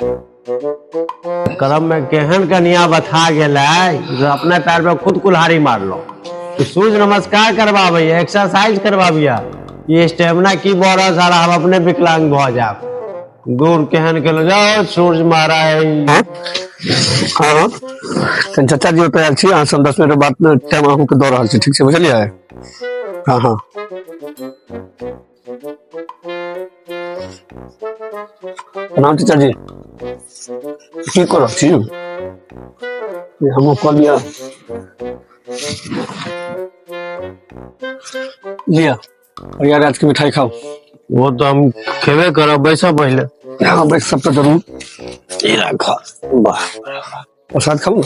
करम में केहन कनिया बथा गेलै जे अपने पैर पे खुद कुल्हाड़ी मारलो। सूर्य नमस्कार करवाबैया, एक्सरसाइज करवाबैया, ये स्टेमिना की भऽ रहल सारा, हम अपने विकलांग भऽ जायब। दूर केहन केलो जाओ सूर्य महाराज। हाँ, कनि चाचा जी ओतऽ आयल छी, अहाँ से 10 मिनट बात टाइम अहूँके दऽ रहल छी, ठीक छै, बुझलियै? हाँ हाँ, प्रणाम चाचा जी। की कऽ रहल छी? हमहूँ कऽ लिअ, लिअ प्रयागराज के मिठाई खाओ। वो तो हम खेबे करब, बैसब पहिले। हाँ, बैस सब तऽ जरूर। ई राख, वाह। प्रसाद खाओ ने।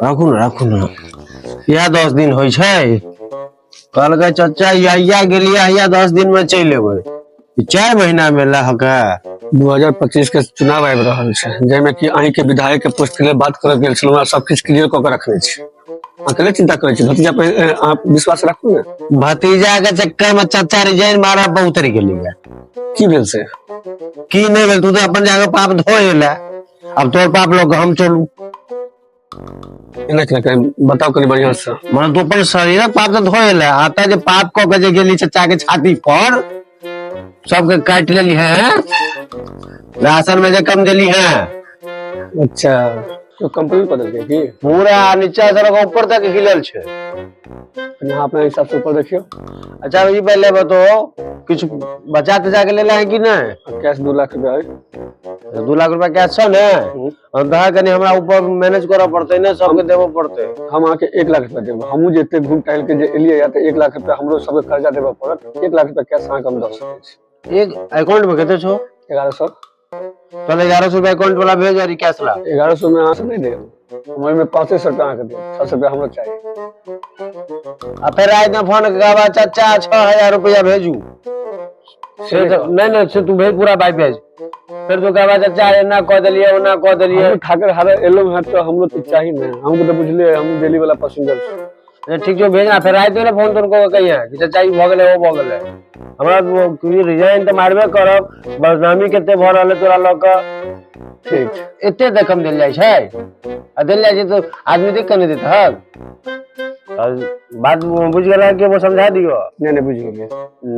राखू ने, राखू ने। इएह 10 दिन होइ छै। कहलकै चचा अहिया गेलियै, अहिया 10 दिन में चलि एबै। ई 4 महीना में लहके। 2025 के चुनाव आबि रहल छै, जाहिमे कि अहीं के विधायक के पोस्ट के लिए बात करऽ गेल छलहुँ आ सब किछु क्लियर कऽ के रखने छी। अहाँ कले चिंता करै छी, भतीजा पर अहाँ विश्वास राखू ने। भतीजा के चक्कर में चचा रिजाइन मारा पर उतरि गेलियै। की भेल से? की नहि भेल, तू तऽ अपन जाके पाप धो एले, अब तोर पाप लोग हम चलू। एना केना कही, बताउ कनि बढ़िआँ से। मतलब तू अपन शरीरक पाप तऽ धो एले, आता जे पाप कऽ के जे गेली चचा के छाती पर सबके काटि लेली है, राशन में जे कम देली है। अच्छा, तो कंप्लेन कऽ देलकै की? पूरा नीचा से लऽ ऊपर तक हिलल छै। कनि अहाँ अपना हिसाब से ऊपर देखियौ। अच्छा, ई पहले बताओ, किछु बचा तचा के लेला है कि नहीं? कैश 2 लाख रुपया अइ। 2 लाख रुपया कैश छौ ने? हम्म। हम दहा कनि हमरा ऊपर मैनेज करऽ पड़तै ने, सबके देबऽ पड़तै। हम अहाँके 1 लाख रुपया देब। हमहूँ जे एते घूम टहल के जे एलियै या तऽ 1 लाख रुपया हमरो सबके कर्जा देबऽ पड़त। 1 लाख रुपया कैश अहाँके हम दऽ सकै छी। एक अकाउंट में कते छौ? 1100। चल 1100 रुपया अकाउंट वाला भेज और कैश ला। 1100 में अहाँ से नहीं देब, हम ओहिमे 500 रुपया अहाँके देब, 600 रुपया हमरो चाही। आ फेर राति में फोन के चाचा 6000 रुपया भेजू। से तो नहीं नहीं, से तू भेज, पूरा पाई भेज। फिर तू कहबा चाचा एना कह देलिए ओना कह देलिए। हमहूँ ठाकर हारे एलहुँ हैं तो हमरो तो चाही ने, हमको तो बुझलिए हम डेली वाला पैसेंजर छी। अच्छा, ठीक छौ, भेज ना। फिर राति में फोन तोन कऽ के कहिया कि चाचा ई भऽ गेलै ओ भऽ गेलै। हमरा रिजाइन तऽ मारबे करब, बदनामी कते भऽ रहल है तोरा लऽ कऽ। ठीक छै। एते तऽ कम देल जाइ छै, आ देल जाइ छै तऽ आदमी देख कऽ नहि देतहक। बात बुझि गेल कि वो समझा दियो? नहीं नहीं, बुझि गेलियै।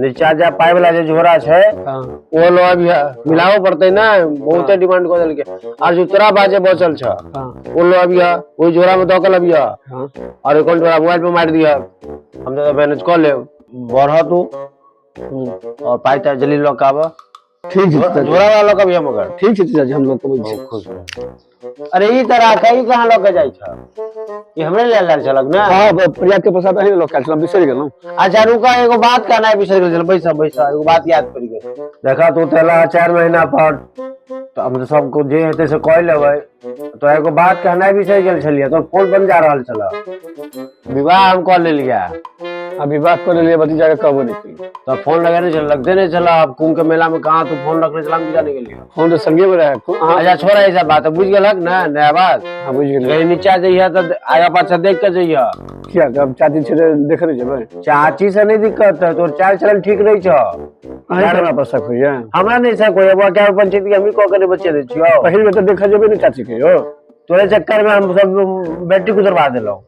नीचा जा पाइ वाला जे झोरा छै हाँ। ओ लऽ अबिह, मिलाबऽ पड़तै ने, बहुते डिमांड कऽ देलकै। आर जो तोरा बाजे बचल छ हाँ। ओ लऽ अबिह, ओहि झोरा में दऽ के लबिह। हाँ। और अकाउंट वाला मोबाइल पे मारि दिह, हम तऽ मैनेज कऽ लेब। बढ़ तू और पाइ ताइ जल्दी लऽ के आबऽ। ठीक छै। झोरा वाला लऽ के अबिह मगर। ठीक छै चाचा, हम लऽ के अबै छी। खुश रह। अरे ई तऽ राख, ई कहाँ लऽ के जाइ छ? ई हमरे लेल लायल छलक ने? हाँ, प्रयाग के प्रसाद अहीं लऽ के आयल छलहुँ, बिसरि गेलहुँ। अच्छा रुका, एगो बात कहना बिसरि गेल छल। बैसा बैसा, एगो बात याद पड़ि गेल। देखा तू तऽ एला 4 महीना पर, तऽ हम तऽ सबको जे हेतै से कह लेबै। तो एगो बात कहनाइ बिसरि गेल छलियै, तो फोन बन जा रहल छल। विवाह हम कऽ लेलियै। आ विवाह कऽ लेलियै, भतीजा के कहबो नहि केलियै। तो फोन लगेने छल, लगते नहीं छल। अब कुंभ के मेला में कहाँ तू फोन रखने छल, हम जाने गेलियै। फोन तऽ संगे में रहै अहाँ। अच्छा छोड़ा ई सब बात, बुझि गेलक ने नया बात? हाँ, बुझि गेलियै। कहीं नीचा जइह तऽ आगा पाछा देख के जइह। किया, अब चाची छै तऽ देखने जेबै? चाची से नहीं दिक्कत है, तोर चाल चलन ठीक नहीं छौ। अहीं हमरा पर शक होइया? हमरा नहीं शक होइया बौआ, क्या पंचायत के हमही कऽ के नहीं बचे दै छियौ। पहिल बेर तऽ देखऽ जेबै ने चाची के यौ। तोरे चक्कर में हम सब बेटी उतरवा देलहुँ,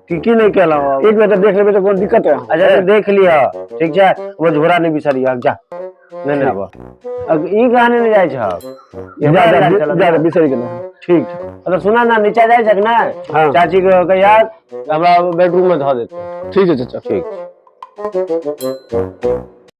की की नहीं केलहुँ। एक बेर तऽ देख लेबै तऽ कोनो दिक्कत है? अच्छा से देख लिह, ठीक छै, वो झोरा नहीं बिसरिह, जा नहीं नहीं आबऽ। अब ई कहानी नहीं जाइ छह। जा जा जा, बिसरि गेलहुँ। ठीक छै। अगर सुना ना, नीचा जाइ छक ने? हाँ। चाची के कहिया हमरा बेडरूम में धऽ देतै। ठीक छै चाचा। ठीक।